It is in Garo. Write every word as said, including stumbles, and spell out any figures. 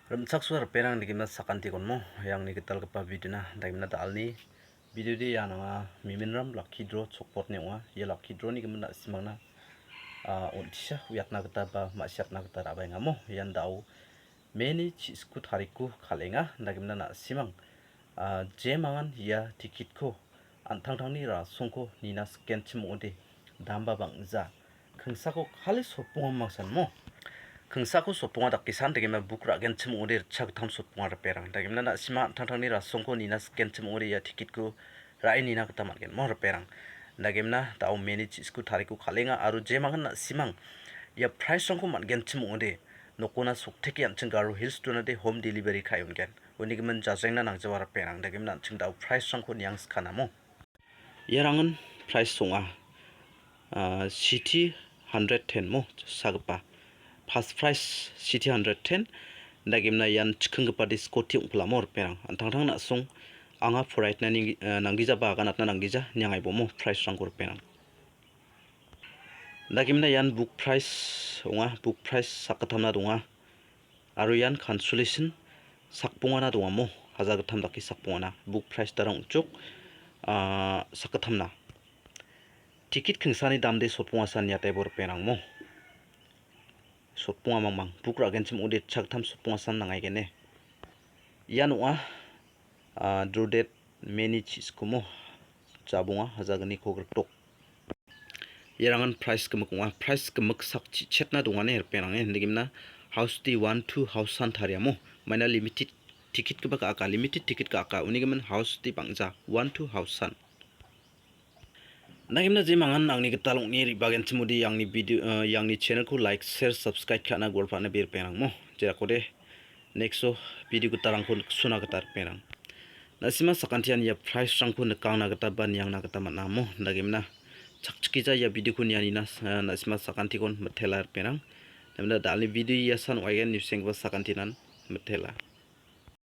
Rimchaksoa ripengrang, dagimna sakantikon mo, iangni gitalgipa videona, dagimna da·alni videode ian anga Miminram Lucky Draw chokpotni ong·a. Ia Lucky Drawni gimin na·simangna, ah, on·tisa uiatna gita ba ma·siatna gita ra·baenga mo. Ian da·o Meni chi·sku tarikko kal·enga, dagimna na·simang, ah, jemangan ia tikitko an·tangtangni rasongko nina sikenchim ong·ode, damba bang·ja. Kingsako kali sotbonga mangsan mo. Kingsako sotbonga dake san degema buk ra·genchim ong·ode ritchagittam sotbonga ripengrang. Dagimna na·sima an·tangtangni rasongko nina sikenchim ong·ode ia tikitko ra·e nina gita man·gen mo ripengrang. Dagimna da·o Meni chi·sku tarikko kal·enga aro jemangan na·simang ia pricerangko man·genchim ong·ode nokona sokteke an·ching Garo Hills donade home delivery ka·e on·gen. Uni gimin jajrengna nangjawa ripengrang. Dagimna an·ching da·o pricerangko niangskana mo. Iarangin price ong·a, ah, C T hundred ten mo sagipa. First price C T hundred ten. Dagimna ian chikkinggipa disco-ti ong·pilamo ripengrang. An·tangtang na·song anga poraitna nanggi-, ah, nanggijaba aganatna nanggija niangaibomo pricerangko ripengrang. Dagimna ian book price ong·a, book price sakgittamna donga. Aro ian consolation sakbongana dongamo, hajar gittam dake sakbongana. Book price darang ong·chok, ah, sakgittamna. Tikit kingsani damde sotbongasan niataibo ripengrangmo. Sotbonga mangmang. Book ra·genchim ong·ode chakgittam sotbongasan nangaigene. Ian ong·a, ah, drodate Meni chi·sku mo. Jabonga hajar gniko gritok. Iarangin price gimik ong·a. Price gimik sak chi·chetna dongane ripengrang, eh, indegimna house-ti one two house-an tariamo. Maina limited ticket-gipa ka·aka, limited ticket ka·aka. Uni gimin house-ti bang·ja one two house-an. Indegimna jemangan angni gital ong·e re·bagenchim ong·ode angni video, eh, angni channel-ko like, share, subscribe ka·na golpa·na be ripengrangmo. Jerakode next-o video gitarangko niksona gita ripengrang. Na·sima sakantian ia pricerangko nikangna gita ba niangna gita man·amo. Dagimna chakchikgija ia videoko nianina, eh, na·sima sakantikon mitela ripengrang. Dagimna da·alni video iasan ong·aigen, niusenggipa sakantinan mitela.